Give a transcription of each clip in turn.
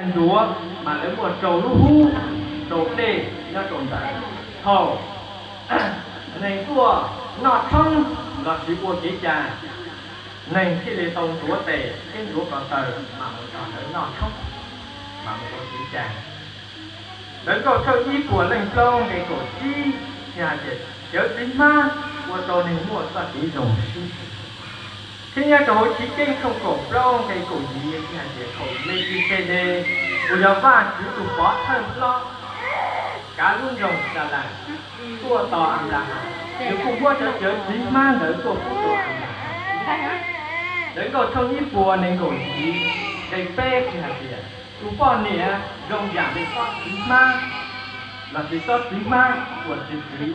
Ncuav mas lawv muaj rau lub hub, rau dej nyob rau ntawd. Thaum neeg tuaj noj tshoob lossis ua kev cai, neeg thiaj li tau ncuav tes thiab ncuav ko taw mas mus nrog lawv noj tshoob, mas mus ua kev cai. Ntawv Nkauj tshooj ib puas leej plaub nqe kaum tsib thiaj hais tias cawv txiv hmab ua rau neeg muaj txoj kev zoo siab. Thiab nyob rau hauv Chiv Keeb tshooj kaum plaub nqe kaum yim thiaj hais tias thaum Mekisedes uas yog Vajtswv tus pov thawj hlob kav lub nroog Salem tuaj tos Anplahas, nws kuj muab cov cawv txiv hmab ntawd tuaj pub rau Anplahas. Ntawv Nkauj tshooj ib puas nees nkaum yim nqe peb thiaj hais tias tus poj niam zoo yam li tsob txiv hmab lossis tsob txiv hmab uas txi txiv,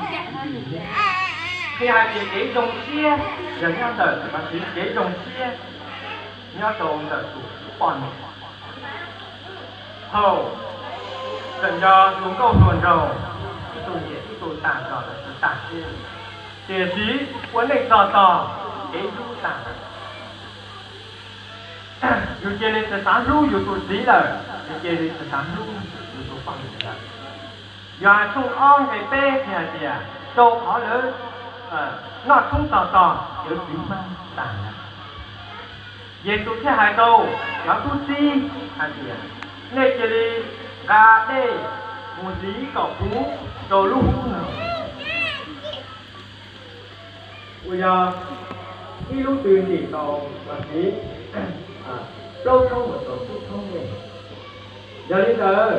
qhia hais tias kev zoo siab yog nyob ntawm lossis kev zoo siab nyob rau ntawm tus poj niam. Thaum tseem yog tus nkauj hluas nraug, ib tug nyiam ib tug tag nrho lossis tag siab, tiam sis ua neej txog tog kev hlub tag lawm. Yus cia li tsis xav hlub yus tus txiv lawm, yus cia li tsis xav hlub yus tus poj niam lawm. Yog hais tshooj ob nqe peb thiaj hais tias rau qhov lawv noj tshoob txog tog cawv txiv hmab tag lawm. Yexus thiaj hais rau cov tub txib hais tias nej cia li nqa dej mus hliv kom puv rau lub hub no, uas yog ib lub tw ntim tau los sis plaub tshoob mus rau tsib tshoob dej. Yog li ntawd,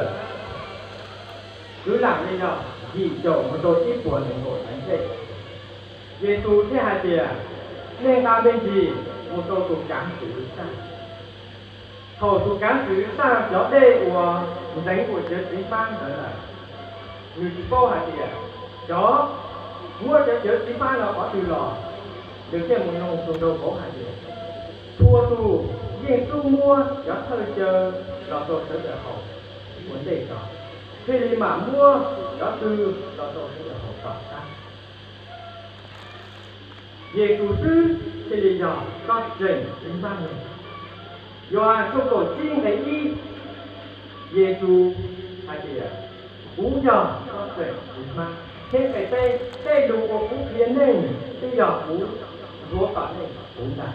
kwv lam li yog yim caum mus rau ib puas nees nkaum tawm dej. Yexus thiaj hais tias nej nqa me ntsis mus rau tus kav xwm txaj. Thaum tus kav xwm txaj cov dej uas ntxeev ua cawv txiv hmab ntawd lawm, nws tsis paub hais tias cov muab cov cawv txiv hmab no qhov twg los, nws thiaj mus nug tus nraug vauv hais tias txhua tus yeej xub muab cov thawj caw los rau sawv daws haus ua ntej tso, thiaj li mam muab cov twg los rau sawv daws haus tom qab. Yexus xwb thiaj li yog tsob tseem txiv hmab ne. Yauhas tshooj kaum tsib nqe ib, Yexus hais tias kuv yog tsob tseem txiv hmab, thiab nqe peb, tej lus uas kuv qhia nej twb yog kuv nthuav kom nej puv ntag.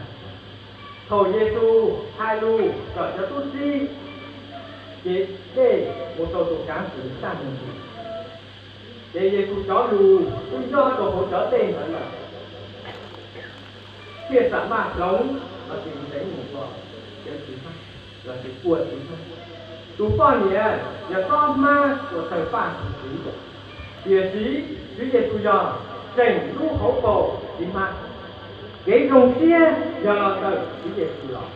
Thaum Yexus hais lus kom cov tub txib cev dej mus rau tus kav xwm txaj me ntsis, ces Yexus cov lus twb nyob rau hauv cov dej ntawd lawm, thiaj xam maj hloov los sis ntxeev mus ua cawv txiv hmab los sis ua txiv hmab. Tus poj niam yog tsob hmab uas tawg paj tus txiv, tiam sis Tswv Yexus yog tseem lub hauv paus txiv hmab. Kev zoo siab yog los ntawm Tswv Yexus los.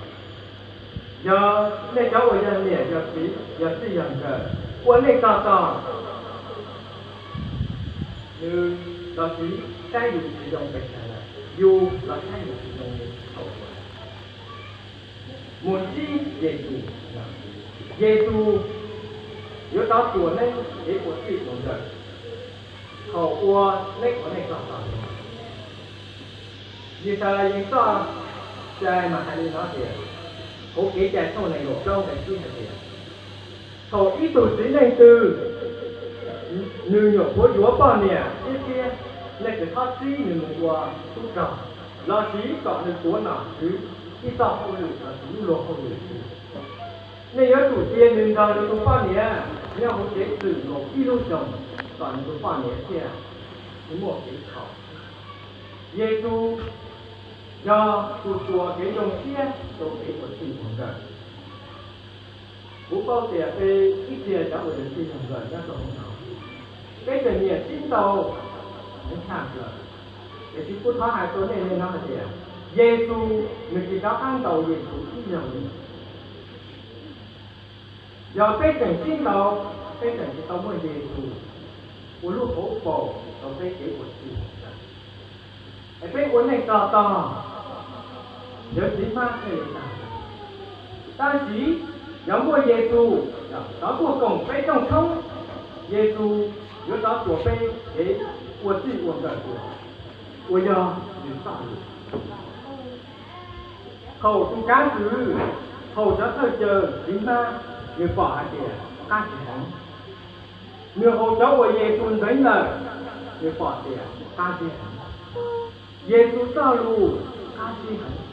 Yog nej cov uas yog niam yog txiv yog txij yog nkawm ua nej txog tog, nws los txiv saib yus tsis zoo pes tsawg lawm, yus los saib yus tsis zoo li thaum ub lawm, mus ntsib Yexus, Yexus yuav rov tuam neb kev ua txij ua nkawm thaum ua neb ua nej txog tog li. Yixalayees txoj cai mas hais li no tias, hauv Kev cai tshooj nees nkaum plaub nqe tsib hais tias, thaum ib tug txiv neej twg nws nyuam qhuav yuav poj niam thiab txiv, nej tsis txhob txib nws mus ua tub rog los sis kom nws tuav nom xwv ib txoj hauj lwm los sis lub luag hauj lwm xwb. Nej yuav tsum cia nws nrog nws tus poj niam nyob hauv tsev twm nkaus ib lub xyoos, kom nws tus poj niam thiaj li muaj kev khaum. Yexus yog tus tuam kev zoo siab rau kev ua txij ua nkawm. Kuv paub tias peb ib txhia cov uas yog txij yog nkawm nyob rau hauv no, peb tseem nyiam sib ntaus heev tshaj plaws. Tiam sis kuv thov hais rau nej li no hais tias, Yexus nws tsis rov qab ntaus Yexus ib zaug li. Yog peb tseem sib ntaus, peb tseem tsis tau muaj Yexus ua lub hauv paus rau peb kev ua txij ua nkawm, es peb ua neej txog tog, cawv txiv hmab thiaj li tag. Tab sis yog muaj Yexus rov tuaj koom peb rooj tshoob, Yexus yuav rov tuam peb kev ua txij ua nkawm dua, uas yog nws txoj lus. Thaum tus kav xwm, thaum cov thawj cawv txiv hmab nws pom hais tias qab tsis heev. Nws haus cov uas Yexus ntxeev lawm, nws pom tias qab tsis heev. Yexus txoj lus qab tsis heev.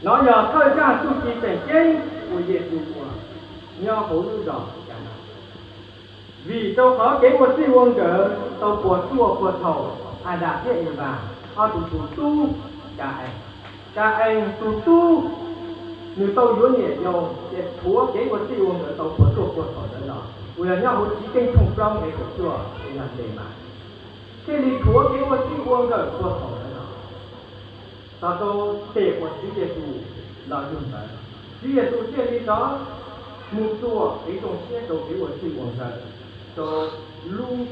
Nov yog thawj zaj txuj ci tseem ceeb uas Yexus ua nyob hauv lub zos Kanas. Vim rau qhov kev ua txij ua nkawm tau puas tsuaj puas thaum Adas thiab Evas ob tug tus tub Ka-ees. Ka-ees tus tub, nws tau yuav niam yau, ces rhuav kev ua txij ua nkawm tau puas tsuaj puas thaum ntawd los, uas yog nyob hauv Chiv Keeb tshooj plaub nqe kaum cuaj es yog ntes mas, thiaj li rhuav kev ua txij ua nkawm puas thaum ntawd los. Tos rau tej uas Tswv Yexus los yug ntawd, Tswv Yexus thiaj li rov mus txuas kev zoo siab rau kev ua txij ua nkawm, rau lub,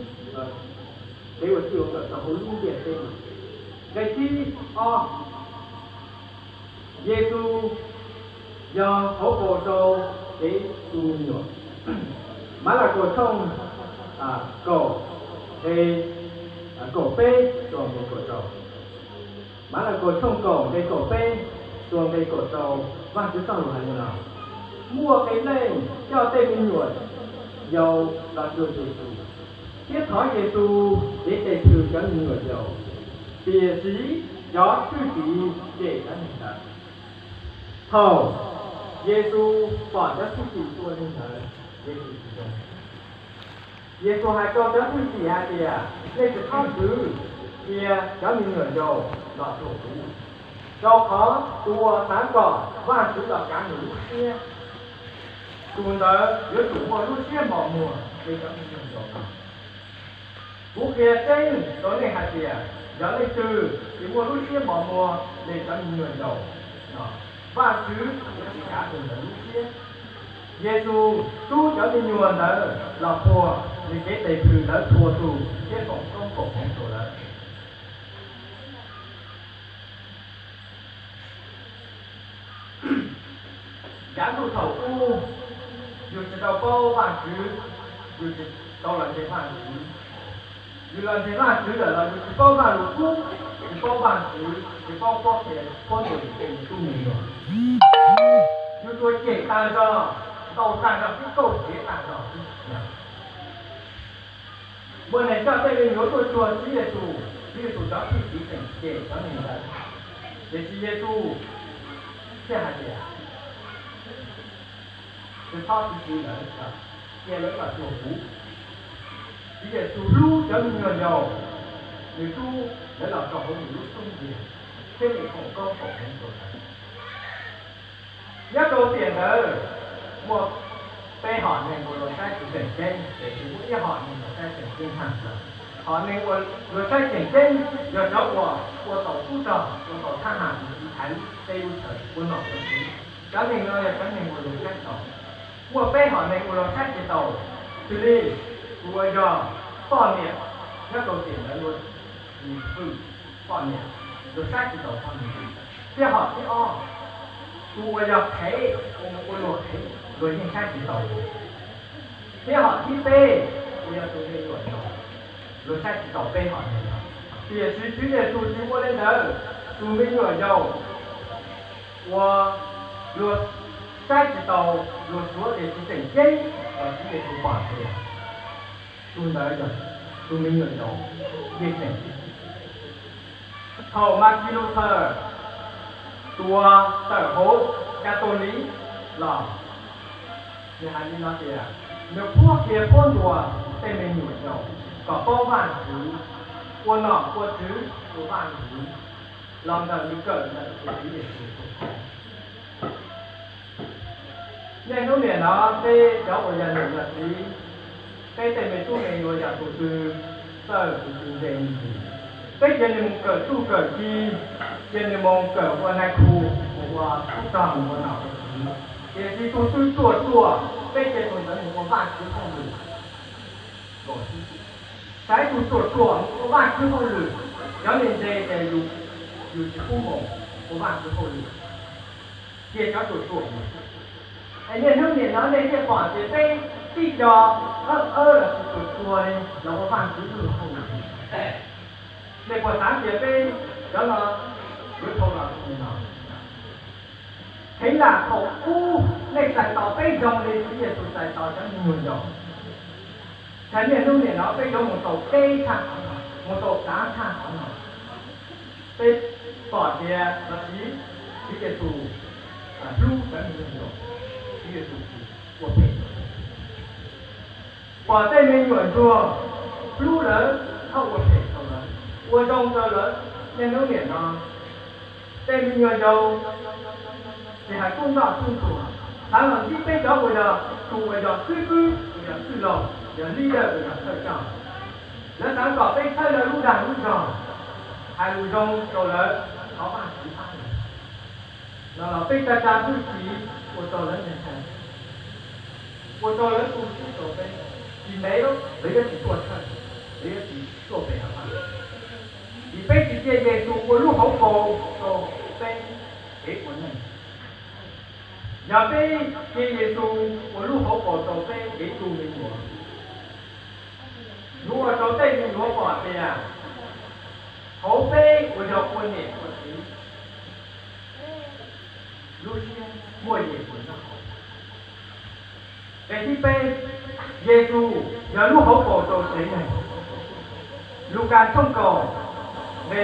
kev ua txij ua nkawm rau hauv lub ntiaj teb no. Nqe thib ob, Yexus yog hauv paus rau kev tu me nyuam. Malakaus tshooj kaum, nqe kaum peb txuas nqe kaum rau. Malakaus tshooj kaum nqe kaum peb txuas nqe kaum rau, Vajtswv txoj lus hais li no: Muaj qee leej coj tej me nyuam yaus los cuag Yexus, thiab thov Yexus kev tes phwm cov me nyuam yaus, tiam sis cov thwj tim cem cov neeg ntawd. Thaum Yexus pom cov thwj tim ua li ntawd, Yexus tsis zoo. Yexus hais rau cov thwj tim hais tias, nej tsis txhob txwv cia cov me nyuam yaus los cuag kuv, rau qhov tus uas xav kom Vajtswv los kav nws lub siab, tus ntawd yuav tsum muaj lub siab mos muag li cov me nyuam yaus no. Kuv qhia tseeb rau nej hais tias, yog leej twg tsis muaj lub siab mos muag li cov me nyuam yaus no, Vajtswv yuav tsis kav tus ntawd lub siab. Yexus rub cov me nyuam ntawd los puag, nws kev tes phwm lawv txhua tus thiab foom koob foom hmoov rau lawv. Yav ntuj thaum ub, yus tsis tau paub Vajtswv, yus tsis tau los ntseeg Vajtswv. Yus los ntseeg Vajtswv lawm los yus tsis paub Vaj Lug Kub, tsis paub Vajtswv, tsis paub qhuab qhia, qhuab ntuas yus tej me tub me nyuam. Yus tsuas cem tag zog, ntaus tag zog xwb, kauj txiav tag zog xwb. Muaj neeg coj tej me nyuam tuaj cuag Tswv Yexus, Tswv Yexus cov thwj tim tseem cem cov neeg ntawd. Tiam sis Yexus thiaj hais tias, tsis txhob txwv cia lawv, cia lawv los cuag kuv. Tswv Yexus hlub cov me nyuam yaus, nws rub lawv los rau hauv nws lub xub ntiag, thiab nws foom koob foom hmoov rau lawv. Nyob rau tiam ntawd, muaj peb hom neeg uas luag saib tsis tseem ceeb, tiam sis muaj ib hom neeg luag saib tseem ceeb tshaj plaws. Hom neeg uas luag saib tseem ceeb yog cov uas ua tau tub rog, ua tau thab ham mus tiv thaiv lub teb lub chaw ua nom ua tswv. Cov neeg no yog cov neeg uas luag saib taus. Muaj peb hom neeg uas luag saib tsis taus, xws li tus uas yog poj niam nyob rau tiam ntawd luag hwm poj niam, luag saib tsis taus poj niam. Thiab hom thib ob, tus uas yog qhev, ua luag qhev, luag yeej saib tsis taus. Thiab hom thib peb, uas yog tus me nyuam yaus, luag saib tsis taus peb hom neeg no. Tiam sis Tswv Yexus tsis ua li ntawd, tus me nyuam yaus uas luag saib tsis taus, luag suav tias tsis tseem ceeb los Tswv Yexus pom tias tus ntawd yog tus me nyuam yaus yeej tseem ceeb. Thaum Martin Luther tus uas tawm hauv Catholic los, nws hais li no tias, nws qhuab qhia qhuab ntuas tej me nyuam yaus kom paub Vajtswv, ua nom ua tswv tus Vajtswv los ntawm nws kawm ntawm tus Tswv Yexus tus qhov. Niaj hnub niam no peb cov uas yog niam yog txiv, peb tej me tub me nyuam yog tus twg, txawj tus twg ntse me ntsis, peb cia nws mus kawm txuj kawm ci, cia nws mus kawm ua nais khu, mus ua tub rog, mus ua nom ua tswv. Tiam sis tus twg ruam ruam, peb cia tus ntawd mus ua Vajtswv hauj lwm. Saib tus ruam ruam mus ua Vajtswv hauj lwm, cov niag ntse ces yus, yus tsis pub mus ua Vajtswv hauj lwm, cia cov ruam ruam mus. Es niaj hnub nim no nej thiaj pom tias peb tib co ab ab los sis ruam ruam li los ua Vajtswv hauj lwm. Nej puas xav tias peb cov no yuav dhau los li no? Heev lam thaum ub nej txais tos peb zoo li Tswv Yexus txais tos cov me nyuam yaus. Tsam niaj hnub nim no peb yuav mus tau deb tshaj qhov no, mus tau dav tshaj qhov no. Peb pom tias los sis Tswv Yexus hlub cov me nyuam yaus, Tswv Yexus ua phem. Pom tej me nyuam ntsuag, hlub lawv, txhob ua phem rau lawv, ua zoo rau lawv. Niaj hnub nim no tej me nyuam yaus tsis hais kub ntoj kub ntsuag, xav los ntsib peb cov uas yog tus uas yog xib fwb, uas yog xib laug, yog leader, uas yog thawj coj. Lawv xav kom peb txhawb lawv lub dag lub zog, hais lus zoo rau lawv, thov Vajtswv pab lawv. No los peb tsa tsa hwj chim ua rau lawv ntseeg, ua rau lawv tu siab rau peb. Tsis ntev lawv yuav tsis tuaj tshawj, lawv yuav tsis tuaj pe hawm Vajtswv, vim peb tsis cia Yexus ua lub hauv paus rau peb kev ua neej. Yog peb cia Yexus ua lub hauv paus rau peb kev tu me nyuam, yuav ua rau tej me nyuam pom tias hauv peb uas yog ua niam ua txiv, lub siab muaj Yexus nyob hauv. Nqe thib peb, Yexus yog lub hauv paus rau tsev neeg. Lukas tshooj kaum nqe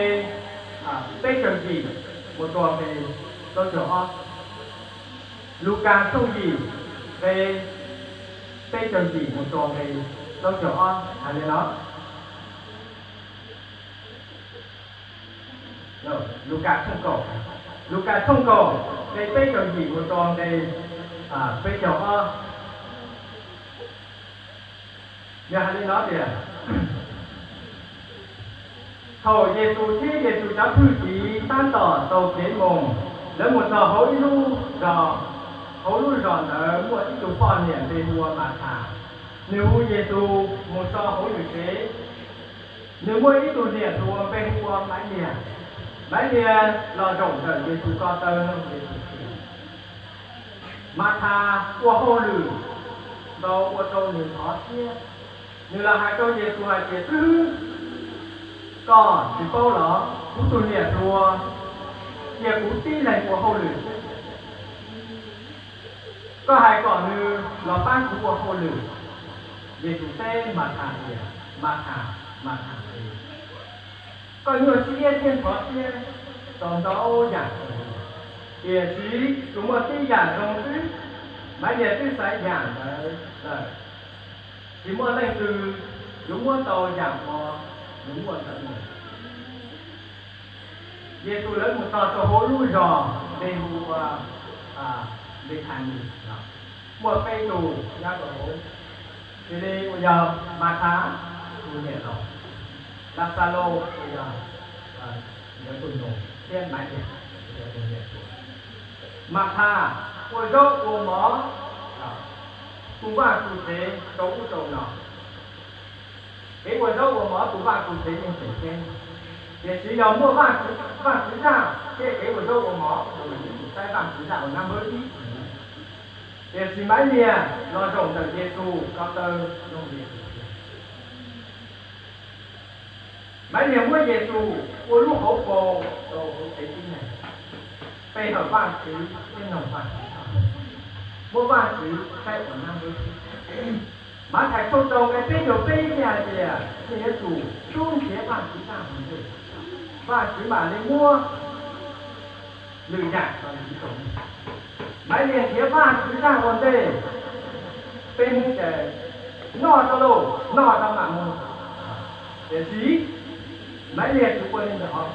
peb caug yim mus rau nqe plaub caug ob. Lukas tshooj yim nqe peb caug yim mus rau nqe plaub caug ob hais li no. Lukas tshooj kaum, Lukas tshooj kaum nqe peb caug yim mus rau nqe peb caug ob. Nws hais li no tias, thaum Yexus thiab Yexus cov thwj tim tab tom taug kev mus, lawv mus txog hauv ib lub zos, hauv lub zos ntawd muaj ib tug poj niam npe hu ua Mathas. Nws hu Yexus mus so hauv nws tsev. Nws muaj ib tug niam hluas npe hu ua Maiv Liag. Maiv Liag los zaum ntawm Yexus ko taw mloog Yexus xwm. Mathas ua hauj lwm ntau ua rau nws ntxhov siab. Nws los hais rau Yexus hais tias, Xib hwb, koj tsis paub los kuv tus niam hluas cia kuv tib leeg ua hauj lwm xwb. Koj hais kom nws los pab kuv ua hauj lwm. Yexus teb Mathas tias, Mathas, Mathas, koj nyuaj siab thiab ntxhov siab rau ntau yam, tiam sis tsuas muaj tib yam zoo xwb. Maiv Liag twb xaiv yam ntawd lawm, tsis muaj leej twg yuav muab tau yam uas nws muaj ntawd mus. Yexus lawv mus txog rau hauv lub zos npe hu ua Npethanis, muaj peb tug nyob rau hauv, xws li uas yog Mathas tus niam laus, Laxalus uas yog nkawd tus nus, thiab Maiv Liag uas yog tus niam hluas. Mathas ua zaub ua mov, tu vaj tu tsev rau ub rau no. Kev ua zaub ua mov tu vaj tu tsev yeej tseem ceeb, tiam sis yog muaj Vajtswv zaj thiab kev ua zaub ua mov, saib Vajtswv zaj uas nab npawb ib. Tiam sis Maiv Liag los zaum ntawm Yexus ko taw mloog Yexus xwm. Maiv Liag muab Yexus ua lub hauv paus rau hauv tsev tib neeg, pe hawm Vajtswv thiab mloog Vajtswv txoj lus, muab Vajtswv saib uas nab npawb ib. Mathais tshooj rau nqe peb caug peb thiaj hais tias nej yuav tsum rub nrhiav Vajtswv zaj ua ntej, Vajtswv mam li muab lwm yam los ntxiv rau nej. Maiv Liag nrhiav Vajtswv zaj ua ntej, peb Hmoob ces noj rau lauj, noj rau mam mus. Tiam sis Maiv Liag tsis ua li ntawd,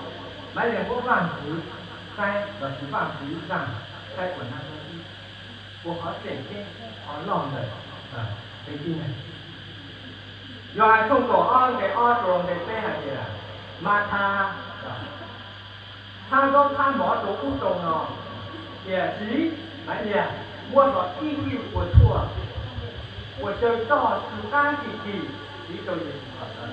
Maiv Liag muab Vajtswv saib los sis Vajtswv zaj saib uas nab npawb ib, ua qhov tseem ceeb, qhov loj ntawm peb tib neeg. Yauhas tshooj kaum ob nqe ob rau nqe peb hais tias, Mathas txhab zaub txhab mov rau ub rau no, tiam sis Maiv Liag muab hlo ib hwj puas tsuaj, puas tsawg txoj tsw qab kim kim tiv rau Yexus ko taw,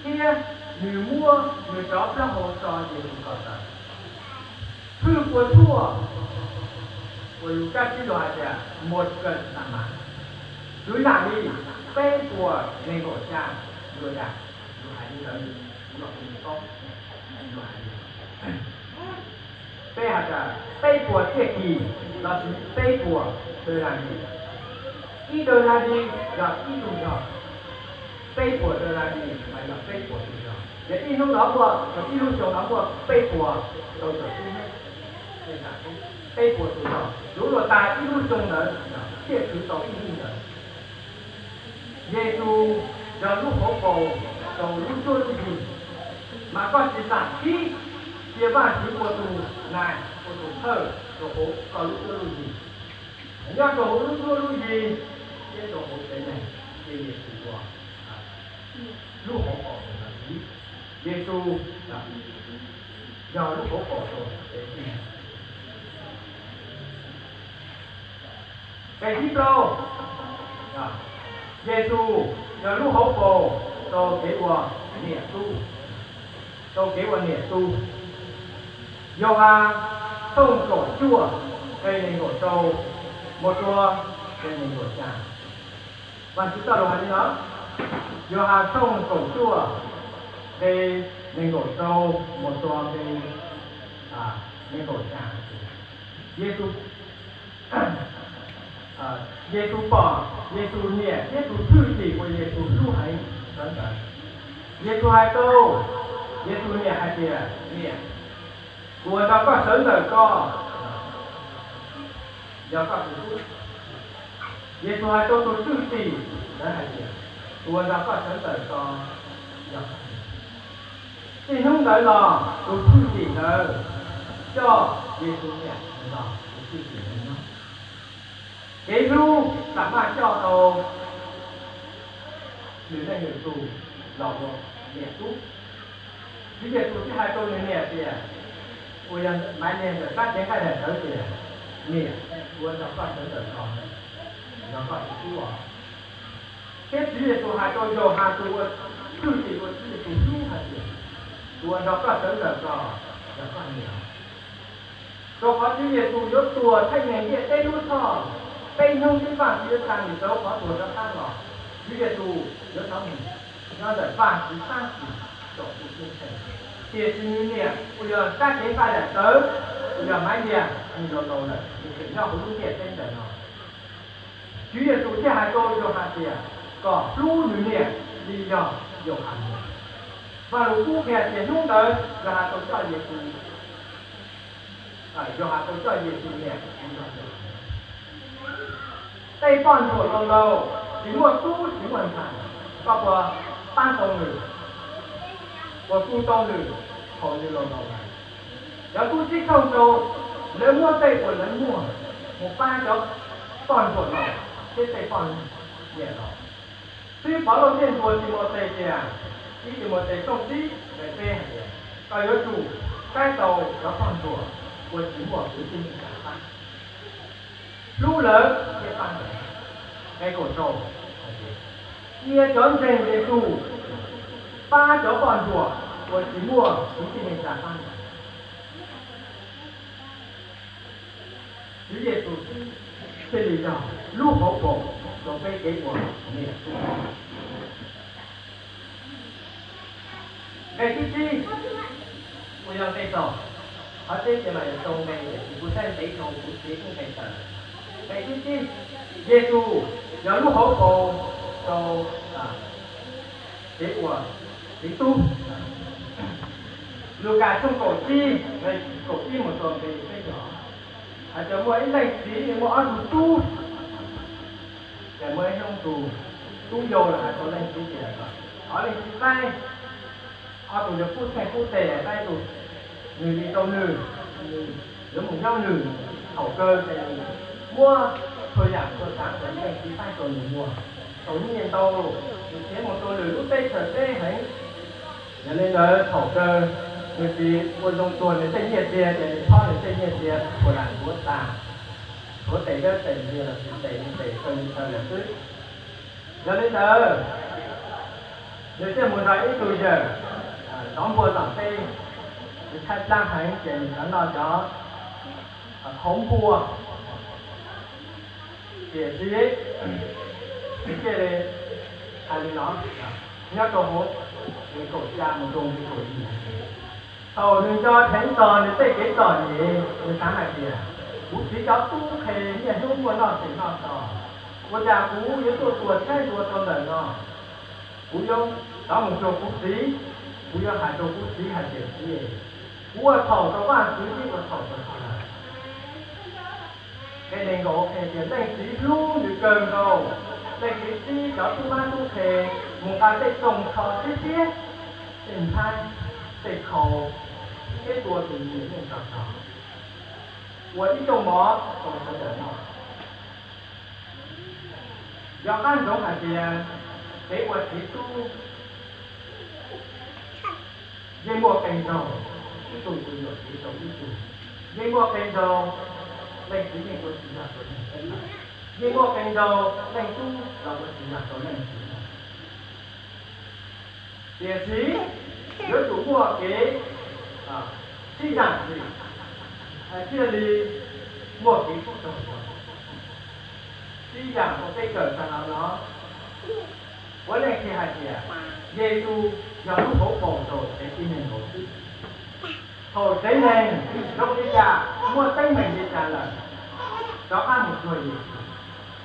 thiab nws muab nws cov plaub hau tso Yexus ko taw. Hwj puas tsuaj uas Lukas tib lus hais tias một cân xà mã, xws yam li peb puas nees nkaum xya yuav dam, lus hais li ntawd, kuv los kuv paub, lus hais li ntawd. Peb has tas peb puas txiaj kis los sis peb puas denarii? Ib denarii yog ib tug zog, peb puas denarii mas yog peb puas tug zog. Ces ib hnub no muaj, ib lub xyoo no muaj peb puas rau caum ib hnub. Peb puas tug zog, yuav luag tas ib lub xyoo ntawd thiaj khwv tau ib hnub ntawd. Yexus yog lub hauv paus rau lub cuab lub yig, mas koj tsis xam khib cia Vajtswv ua tus nais ua tus thawj rau hauv koj lub cuab lub yig. Nyob rau hauv lub cuab lub yig thiab rau hauv tsev neeg, ces Yexus ua lub hauv paus rau lawv. Yexus yog lub hauv paus rau tsev neeg. Nqe thib plaub, Yexus yog lub hauv paus rau kev ua niam tub, rau kev ua niam tub. Yauhas tshooj kaum cuaj nqe nees nkaum rau mus rau nqe nees nkaum xya. Vajtswv txoj lus hais li no, Yauhas tshooj kaum cuaj nqe nees nkaum rau mus rau nqe nees nkaum xya. Yexus, Yexus pom Yexus niam thiab tus thwj tim uas Yexus hlub heev sawv ntawd. Yexus hais rau Yexus niam hais tias, Niam, kuv ua nrog koj sawv ntawm ko yog koj tus tub. Yexus hais rau tus thwj tim ntawd hais tias, kuv ua nrog koj sawv ntawm ko yog koj niam. Txij hnub ntawd los tus thwj tim ntawd coj Yexus niam los tus thwj tim ntawd nyob. Kev hlub xam maj coj tau nws leej Yexus los ua niam tub. Tswv Yexus thiaj hais rau nws niam tias, uas yog Maiv Liag ntawm sab cev nqaij daim tawv tias, Niam, kuv ua nrog koj sawv ntawm ko, nrog koj tus tub os. Thiab Tswv Yexus hais rau Yauhas tus uas thwj tim uas Tswv Yexus hlub hais tias, kuv ua nrog koj sawv ntawm ko, nrog koj niam. Rau qhov Tswv Yexus yuav tuag theej neeg ntiaj teb lub txhoj, peb hnub tib vaj tswv yuav tsa nws rau qhov tuag rov qab los. Tswv Yexus yuav thov mus nyob ntawm Vajtswv sab tis saum ntuj ceeb tsheej. Tiam sis nws niam uas yog sab cev nqaij daim tawv, uas yog Maiv Liag, nws laus laus lawm, nws tseem nyob hauv lub ntiaj teb ntawm no. Tswv Yexus thiaj hais rau Yauhas tias kom hlub nws niam li yog Yauhas niam. Vaj lus kub qhia tias hnub ntawd Yauhas tau coj Yexus, Yauhas tau coj Yexus niam li yog Yauhas. Tej poj ntsuam laus laus tsis muaj tub tsis muaj ntxhais, koj puas pab tau nws, puas tu tau nws thaum nws laus laus lawm? Cov tub txib tshooj rau, lawv muab tej uas lawv muaj mus pab cov poj ntsuam laus thiab tej poj niam laus. Xib hwb Pov Lauj thiaj nthuav Timothes tias, ib Timothes tshooj tsib nqe peb hais tias, koj yuav tsum saib taus cov poj ntsuam uas tsis muaj kwv tij neej tsa pab, hlub lawv thiab pab lawv. Nqe kaum rau hais tias, cia cov ntseeg Yexus pab cov poj ntsuam uas tsis muaj kwv tij neej tsa pab lawv. Tswv Yexus xwb thiaj li yog lub hauv paus rau peb kev ua niam tub. Nqe thib tsib, uas yog nqe txaus, qhov tseeb tias mas yuav rau nqe, tiam sis kuv saib ntev dhau kuv txiav ib nqe tawm. Nqe thib tsib, Yexus yog lub hauv paus rau kev ua txiv tub. Lukas tshooj kaum tsib nqe kaum ib mus txog nqe peb caug, hais tias muaj ib leej txiv muaj ob tug tub. Ces muaj ib hnub tus tub yau los hais rau leej txiv tias, thov leej txiv saib ob tug ntawd pub txheej pub tes, saib tus nws li rau nws, nws yuav mus nyob nws. Thaum kawg ces nws muab txhua yam txhua tsav uas leej txiv faib rau nws muag, tau nyiaj ntau, nws khiav mus rau lwm lub teb chaws deb heev. Yog li ntawd thaum kawg nws txiv ua zoo txuag nws tej nyiaj txiag ces nws phob nws tej nyiaj txiag puas lam ntxuav tas, ntxuav tes dawb tes ntiag los sis tes li tes txawj li txawj lawm xwb. Yog li ntawd nws thiaj mus nrog ib tug yawm zov npua tom teb, nws tshaib plab heev ces nws xav noj cov qhauv npua. Tiam sis nws thiaj li hais li no, nyob rau hauv nqe kaum xya mus rau nqe kaum yim hais tias, Thaum nws nco dheev txog nws tej kev txom nyem, nws xav hais tias, kuv txiv cov tub qhe niaj hnub muaj noj tsev noj tog, ua cas kuv yuav tuaj tuag tshaib dua rau ntawm no? Kuv yuav rov mus xyuas kuv txiv, kuv yuav hais rau kuv txiv hais tias, txiv, kuv ua txhaum rau Vajtswv thiab ua txhaum rau koj lawm. Nqe nees nkaum qhia tias leej txiv hlub nws kawg nkaus, leej txiv txib cov tub mab tub qhe mus nqa tej txoos tsho siab siab, tej ntshaib, tej khau, thiab tua tus nyiam neej tog tog ua ib rooj mov rau sawv daws noj. Yog qab ntsoov hais tias kev ua txiv tub yeej muaj qee zaug ib tug yuam kev rau ib tug, yeej muaj qee zaug leej txiv yeej ua tsis yog rau leej tub, yeej muaj qee zaug leej tub los ua tsis yog rau leej txiv. Tiam sis yuav tsum muaj kev sib zam thiaj li muaj kev sib raug zoo. Sib zam ua tej kawm tag los no, puav leej qhia hais tias Yexus yog lub hauv paus rau tsev tib neeg nkaus xwb. Thaum tsev neeg zoo li cas, muaj teeb meem li cas lawm, rov qab mus cuag Yexus,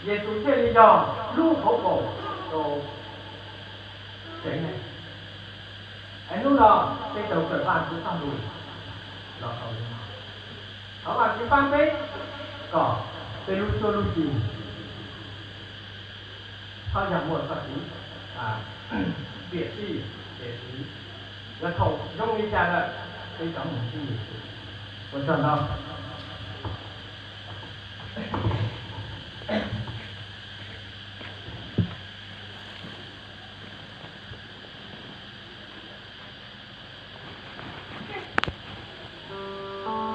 Yexus thiaj li yog lub hauv paus rau tsev neeg. Es hnub no peb tau kawm Vajtswv txoj lus los tau li no. Thov Vajtswv pab peb kom peb lub cuab lub yig txhob yog muaj txoj kev piam sij, tiam sis yog thaum zoo li cas lawm, peb rov mus ntsib Yexus. Ua tsaug ntau.